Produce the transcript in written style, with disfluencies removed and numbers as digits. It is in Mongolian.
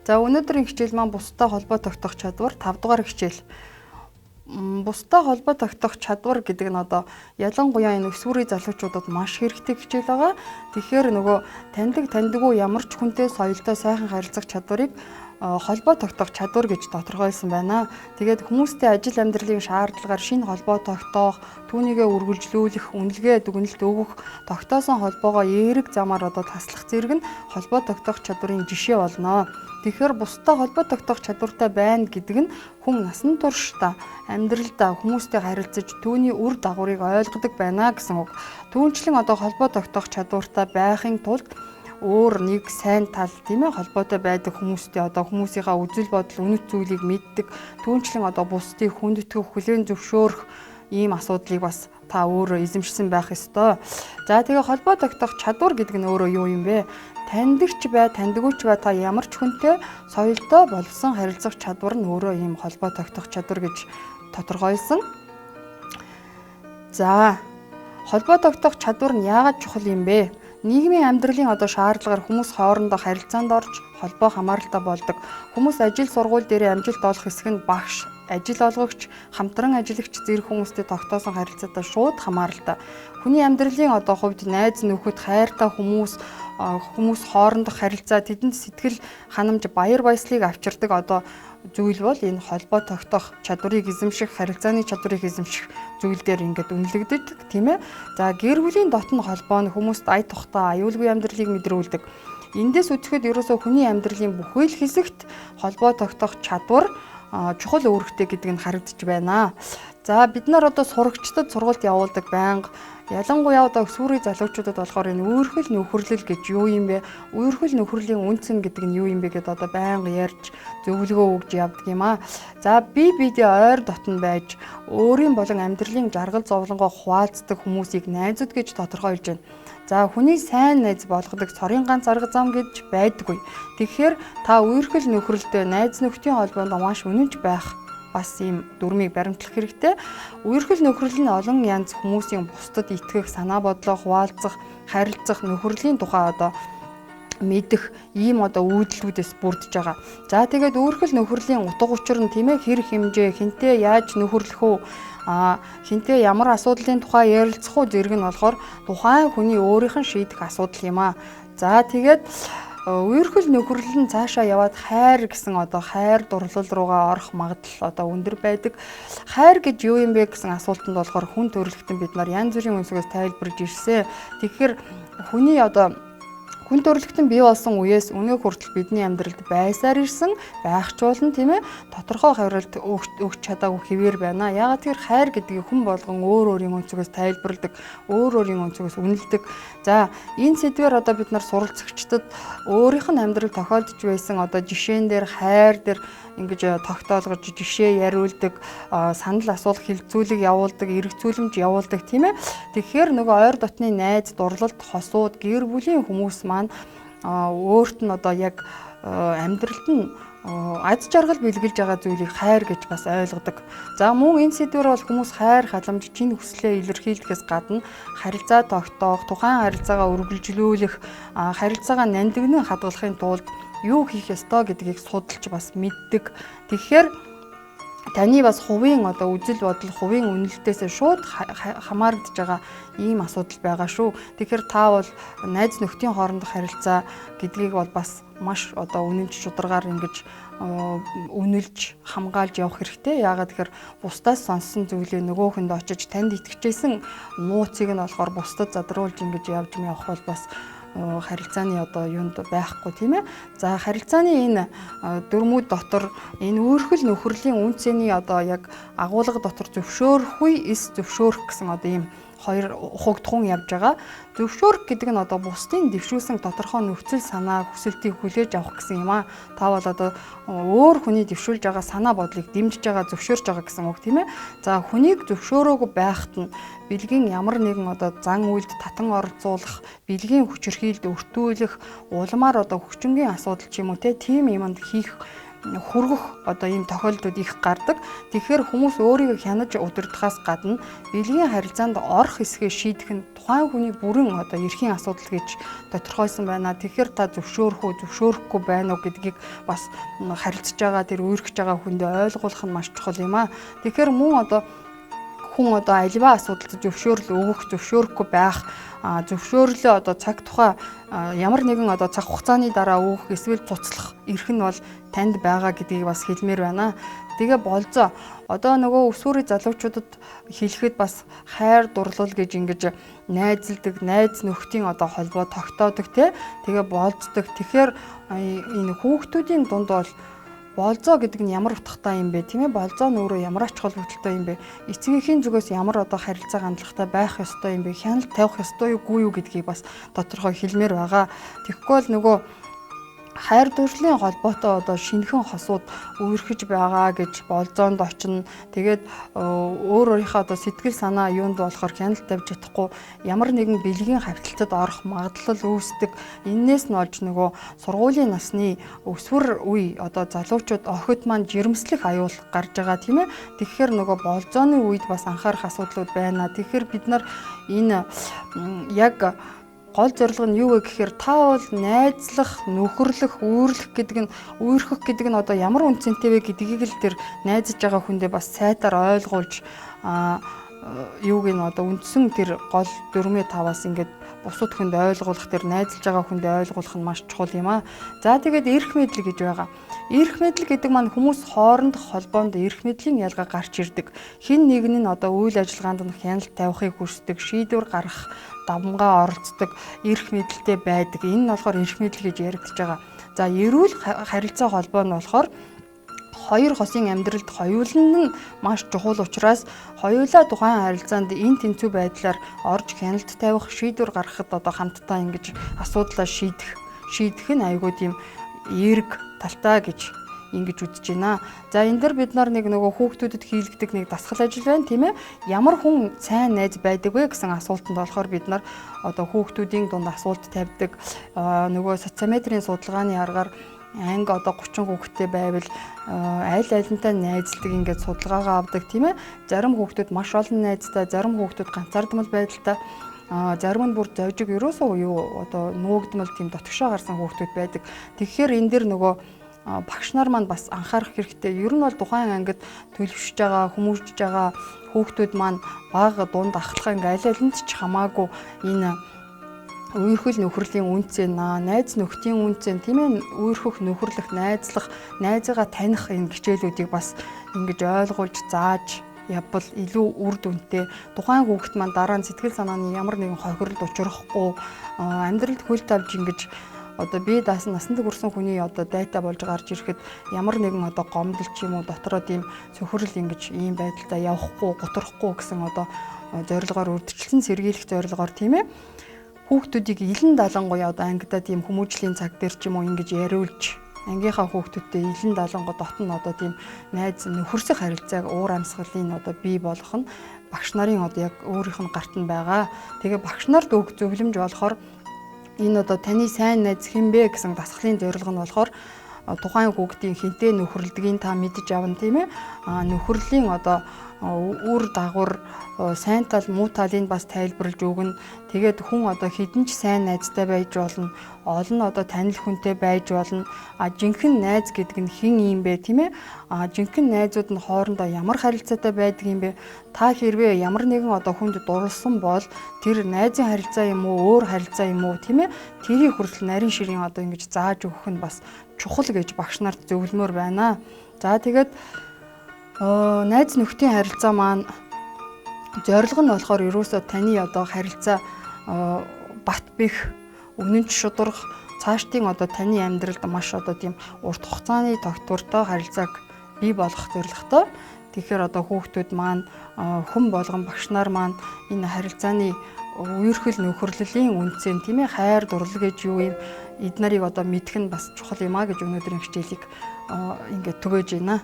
За, өнөөдрийн хичээл маань бусдад холбоо тогтоох чадвар 5 дугаар хичээл. Бусдад холбоо тогтоох чадвар гэдэг нь одоо ялангуяа энэ өсвөрийн залуучуудад маш хэрэгтэй хичээл байгаа. Тэгэхээр нөгөө таньдаг таньдаггүй ямар ч хүнтэй соёлтой сайхан харилцах чадварыг холбоо тогтоох чадвар гэж тодорхойлсон байна. Тэгээд хүмүүстэй ажил амьдралын шаардлагаар шинэ холбоо тогтоох, түүнийгээ үргэлжлүүлэх, үнэлгээ дүгнэлт өгөх, тогтоосон холбоогоо эерэг замаар одоо таслах зэрэг нь холбоо тогтоох чадварын жишээ болно. Тэгэхээр бусдад холбоо тогтоох чадвартай байна гэдэг нь хүн насан туршдаа амьдралдаа хүмүүстэй харилцаж түүний үр дагаврыг ойлгодог байна гэсэн үг. Түүнчлэн одоо холбоо тогтоох чадвартай байхын тулд өөр нэг сайн тал, тийм ээ, холбоотой байдаг хүмүүстэй одоо хүмүүсийнхаа үзэл бодол, үнэт зүйлийг мэддэг, түүнчлэн одоо бусдыг хүндэтгэх, хүлээн зөвшөөрөх ийм асуудлыг бас та өөрөө эзэмшсэн байх ёстой. За, тэгээ холбоо тогтоох чадвар гэдэг нь өөрөө юу юм бэ? Таньдагч бай, таньдаггүй ч бай, та ямар ч хүнтэй соёлтой боловсон харилцах чадвар нь өөрөө ийм холбоо тогтоох чадвар гэж тодорхойлсон. За, холбоо тогтоох чадвар нь яагаад чухал юм бэ? Нийгмийн амьдралын одоо шаардлагаар хүмүүс хоорондоо харилцаанд орж холбоо хамааралтай болдог. Хүмүүс ажил, сургууль дээрээ амжилт олох хэсэг нь багш, ажил олгогч, хамтран ажиллагч зэрэг хүмүүстэй тогтоосон харилцаатай шууд хамааралтай. Хүний амьдралын одоо хувьд найз нөхөд, хайртай хүмүүс, хүмүүс хоорондох харилцаа тэдэнд сэтгэл ханамж, баяр баясгалыг авчирдаг одоо зүйл бол энэ холбоо тогтоох чадварыг эзэмших, харилцааны чадварыг эзэмших зүйл дээр ингээд үнэлэгддэг, тийм ээ. За, гэр бүлийн дотно холбоо нь хүмүүст ая тухтай, аюулгүй амьдралыг мэдрүүлдэг. Эндээс үзэхэд ерөөсөө хүний амьдралын бүхий л хэсэгт холбоо тогтоох чадвар чухал үүрэгтэй гэдэг нь харагдаж байна. За, бид нар одоо сурагчдад сургалт явуулдаг байнга, ялангуяа одоо өсвөрийн залуучуудад болохоор энэ үерхэл нөхөрлөл гэж юу юм бэ? Үерхэл нөхөрлийн үнцэн гэдэг нь юу юм бэ гэдээ одоо байнга ярьж, зөвлөгөө өгж явдаг юм аа. За, бие биедээ ойр дотн байж өөрийн болон амьдралын жаргал зовлонгоо хуваалцдаг хүмүүсийг найзууд гэж тодорхойлж байна. За, хүний сайн найз болгодог цорын ганц арга зам гэж байдаггүй. Тэгэхээр та үерхэл нөхөрлөлтөй найз нөхдийн холбоонд маш үнэнч байх бас ийм дүрмийг баримтлах хэрэгтэй. Үерхэл нөхөрлөл нь олон янз хүмүүсийн бусдад итгэх, санаа бодлоо хуваалцах, харилцах, нөхөрлийн тухай одоо мэдэх ийм одоо үйлдэлүүдээс бүрдэж байгаа. За, тэгээд үерхэл нөхөрлийн утга учир нь, тийм ээ, хэр хэмжээ, хэнтэй яаж нөхөрлөх үү, хэнтэй ямар асуудлын тухай ярилцах уу зэрэг нь болохоор тухайн хүний өөрийнх нь шийдэх асуудал юм аа. За, тэгээд үерхэл нөхөрлөл нь цаашаа яваад хайр гэсэн одоо хайр дурлал руугаа орох магадлал одоо өндөр байдаг. Хайр гэж юу юм бэ гэсэн асуултанд болохоор хүн төрөлхтөн бид нар янз бүрийн өнцгөөс тайлбарж ирсэн. Тэгэхээр хүний одоо хүн төрөлхтөн бий болсон үеэс өнөө хүртэл бидний амьдралд байсаар ирсэн, байх ч болно, тийм ээ, тодорхой хариулт өгч чадаагүй хэвээр байна. Яагаад тэр хайр гэдгийг хүн болгон өөр өөрийн өнцгөөс тайлбарладаг, өөр өөрийн өнцгөөс үнэлдэг. За, энэ сэдвээр одоо бид нар суралцагчдад өөрийнх нь амьдрал тохиолдож байсан одоо жишээн дээр хайр дээр ингэж тогтоолгож жишээ яриулдаг, санал асуулах хэлцүүлэг явуулдаг, эргцүүлэмж явуулдаг, тийм ээ. Тэгэхээр нөгөө ойр дотны найз, дурлалт, хосууд, гэр бүлийн хүмүүс маань өөрт нь одоо яг амьдралд нь аз жаргал бэлгэлж байгаа зүйлийг хайр гэж бас ойлгодог. За, мөн энэ сэдвээр бол хүмүүс хайр халамж, чин хүслээ илэрхийлэхээс гадна харилцаа тогтоох, тухайн харилцаагаа үргэлжлүүлэх, харилцаагаа нандинан хадгалахын тулд юу хийх ёстой гэдгийг судалж бас мэддэг. Тэгэхээр таны бас хувийн одоо үзэл бодол, хувийн үнэлтээс шууд хамаарагдж байгаа ийм асуудал байгаа шүү. Тэгэхээр та бол найз нөхдийн хоорондох харилцаа гэдгийг бол бас маш одоо үнэнч шударгаар ингэж үнэлж хамгаалж явах хэрэгтэй. Яагаад тэгэхээр бусдаас сонссон зүйлээ нөгөө хүнд очиж танд итгэжсэн нууцыг нь болохоор бусдад задруулж ингэж явж явах бол бас харилцааны одоо юунд байхгүй, тийм ээ. За, харилцааны энэ дүрмүүд дотор энэ үерхэл нөхөрлийн үнцний одоо яг агуулга дотор зөвшөөрөхгүй эс зөвшөөрөх гэсэн одоо ийм хоёр хугдхун явж байгаа. Зөвшөөрөх гэдэг нь одоо бусдын дэвшүүлсэн тодорхой нөхцөл, санаа, хүсэлтийг хүлээж авах гэсэн юм аа. Та бол одоо өөр хүний дэвшүүлж байгаа санаа бодлыг дэмжиж байгаа, зөвшөөрж байгаа гэсэн үг, тийм ээ. За, хүнийг зөвшөөрөөгүй байхад нь бэлгийн ямар нэгэн одоо зан үйлд татан оролцуулах, бэлгийн хүчирхийлэлд өртүүлэх, улмаар одоо хүчингийн асуудал ч юм уу, тийм юмд хийх хүргэх одоо ийм тохиолдлууд их гардаг. Тэгэхээр хүмүүс өөрийгөө хянаж удирдахаас гадна бэлгийн харилцаанд орох хэсгээ шийдэх нь тухайн хүний бүрэн одоо эрхийн асуудал гэж тодорхойлсон байна. Тэгэхээр та зөвшөөрөх үү, зөвшөөрөхгүй байна уу гэдгийг бас харилцаж байгаа тэр үерхэж байгаа хүндээ ойлгуулах нь маш чухал юм аа. Тэгэхээр мөн одоо хүн одоо аливаа асуудалд зөвшөөрөл өгөх, зөвшөөрөхгүй байх, зөвшөөрлөө одоо цаг тухай ямар нэгэн одоо цаг хугацааны дараа өгөх эсвэл цуцлах эрх нь бол танд байгаа гэдгийг бас хэлмээр байна. Тэгээ болзоо одоо нөгөө өсвөрийн залуучуудад хэлэхэд бас хайр дурлал гэж ингэж найзалдаг, найз нөхдийн одоо холбоо тогтоодог те. Тэгээ болцдог. Тэгэхээр энэ хүүхдүүдийн дунд бол болзоо гэдэг нь ямар утгатай юм бэ, тийм ээ? Болзоо нь өөрөө ямар ач холбогдолтой юм бэ? Эцгийнхээ зүгээс ямар одоо харилцаа хандлагатай байх ёстой юм бэ? Хяналт тавих ёстой юу, үгүй юу гэдгийг бас тодорхой хэлмээр байгаа. Тэгэхгүй бол нөгөө хайр дурлалын холбоотой одоо шинэхэн хосууд үерхэж байгаа гэж болзоонд очино. Тэгээд өөр өөрийнхөө одоо сэтгэл санаа юунд болохоор хяналт тавьж чадахгүй ямар нэгэн бэлгийн хавталтад орох магадлал үүсдэг. Эннээс нь олж нөгөө сургуулийн насны өсвөр үе одоо залуучууд охид маань жирэмслэх аюул гарч байгаа, тийм ээ. Тэгэхээр нөгөө болзооны үед бас анхаарах асуудлууд байна. Тэгэхээр бид нар энэ яг гол зорилго нь юу вэ гэхээр та бол найзлах, нөхөрлөх, үүрлэх гэдэг нь үерхэх гэдэг нь одоо ямар үнцэнтэй вэ гэдгийг л тэр найзаж байгаа хүндээ бас сайтар ойлгуулж юуг нь одоо үндсэн тэр гол дүрмээ таваас ингээд бусад хүнд ойлгуулах, тэр найзалж байгаа хүнд ойлгуулах нь маш чухал юм аа. За тэгээд эрх мэдэл гэж байгаа. Эрх мэдэл гэдэг маань хүмүүс хоорондох холбоонд эрх мэдлийн ялгаа гарч ирдэг. Хэн нэг нь одоо үйл ажиллагаанд нь хяналт тавихыг хүсдэг, шийдвэр гаргах давмгаа оролцдог, эрх мэдэлтэй байдаг. Энэ нь болохоор эрх мэдэл гэж яригдж байгаа. За эрүүл харилцаа холбоо нь болохоор хоёр хосын амьдралд хоёуланд нь маш чухал учраас хоёулаа тухайн харилцаанд эн тэнцүү байдлаар орж хяналт тавих, шийдвэр гаргахад одоо хамтдаа ингэж асуудлаа шийдэх нь айгүй тийм эерэг талтай гэж ингэж үзэж байна. За энэ дэр бид нар нэг нөгөө хүүхдүүдэд хийлгдэг нэг дасгал ажил байна, тийм ээ. Ямар хүн сайн найз байдаг вэ гэсэн асуултанд болохоор бид нар одоо хүүхдүүдийн дунд асуулт тавьдаг. Нөгөө социометрийн судалгааны аргаар анги одоо 30 хүүхэдтэй байвал аль алинтай найзалдаг ингээд судалгаагаа авдаг, тийм ээ. Зарим хүүхдүүд маш олон найзтай, зарим хүүхдүүд ганцаардмал байдалтай, зарим нь бүр зожиг ерөөсөө юу одоо нуугдмал тийм дотгошоо гарсан хүүхдүүд байдаг. Тэгэхээр энэ дэр нөгөө багш нар маань бас анхаарах хэрэгтэй. Ер нь бол тухайн ангид төлөвшөж байгаа, хүмүүжж байгаа хүүхдүүд маань бага дунд ахлах ингээ аль алинд ч хамаагүй энэ үерхэл нөхөрлийн үнцэн, найз нөхдийн үнцэн, тийм ээ, үерхэх, нөхөрлөх, найзлах, найзыгаа таних энэ хичээлүүдийг бас ингэж ойлгуулж зааж явбал илүү үр дүнтэй. Тухайн хүүхэд маань дараа нь сэтгэл санааны ямар нэгэн хохирлд учрахгүй, амьдралд хөл тавьж ингэж одоо бие даасан насанд хүрсэн хүний одоо дайтай болж гарч ирэхэд ямар нэгэн одоо гомдол ч юм уу дотроо тийм цөхрөл ингэж ийм байдалтай явахгүй, гутрахгүй гэсэн одоо зорилгоор үрдчлэн сэргийлэх зорилгоор, тийм ээ, хүүхдүүдийг илэн далангуяа одоо ангидаа тийм хүмүүжлийн цаг дээр ч юм уу ингэж яриулж ангийнхаа хүүхдүүдтэй илэн далангуй дотн одоо тийм найз нөхөрсөх харилцааг уур амьсгалын одоо бий болгох нь багш нарын одоо яг өөрийнх нь гарт нь байгаа. Тэгээ багш нарт өг зөвлөмж болохоор энэ одоо таны сайн найз хэн бэ гэсэн дасгалын зорилго нь болохоор тухайн хүүхдийн хинтээ нөхөрлөдгийг та мэдэж авна, тийм ээ. Нөхөрлийн одоо үр дагавар сайн тал муу талыг бас тайлбарлаж өгнө. Тэгээд хүн одоо хэдэн ч сайн найзтай байж болно, олон одоо танил хүнтэй байж болно. А жинхэнэ найз гэдэг нь хэн юм бэ, тийм ээ? А жинхэнэ найзууд нь хоорондоо ямар харилцаатай байдаг юм бэ? Та хэрвээ ямар нэгэн одоо хүнд дурлсан бол тэр найзын харилцаа юм уу, өөр харилцаа юм уу, тийм ээ? Тэрийг хүртэл нарийн ширийн одоо ингэж зааж өгөх нь бас чухал гэж багш нарт зөвлөмөр байна. За тэгээд найз нөхдийн харилцаа маань зорилго нь болохоор ерөөсөө таны одоо харилцаа бат бэх, үнэнч шударга, цаашдын одоо таны амьдралд маш одоо тийм урт хугацааны тогтвортой харилцааг бий болгох зорилготой. Тэгэхээр одоо хүүхдүүд маань хүн болгон багш нар маань энэ харилцааны үерхэл нөхөрлөлийн үнцэн, тийм ээ, хайр дурлал гэж юу юм эд нарыг одоо мэдэх нь бас чухал юм а гэж өнөөдрийн хичээлийг ингээд түгээж байна.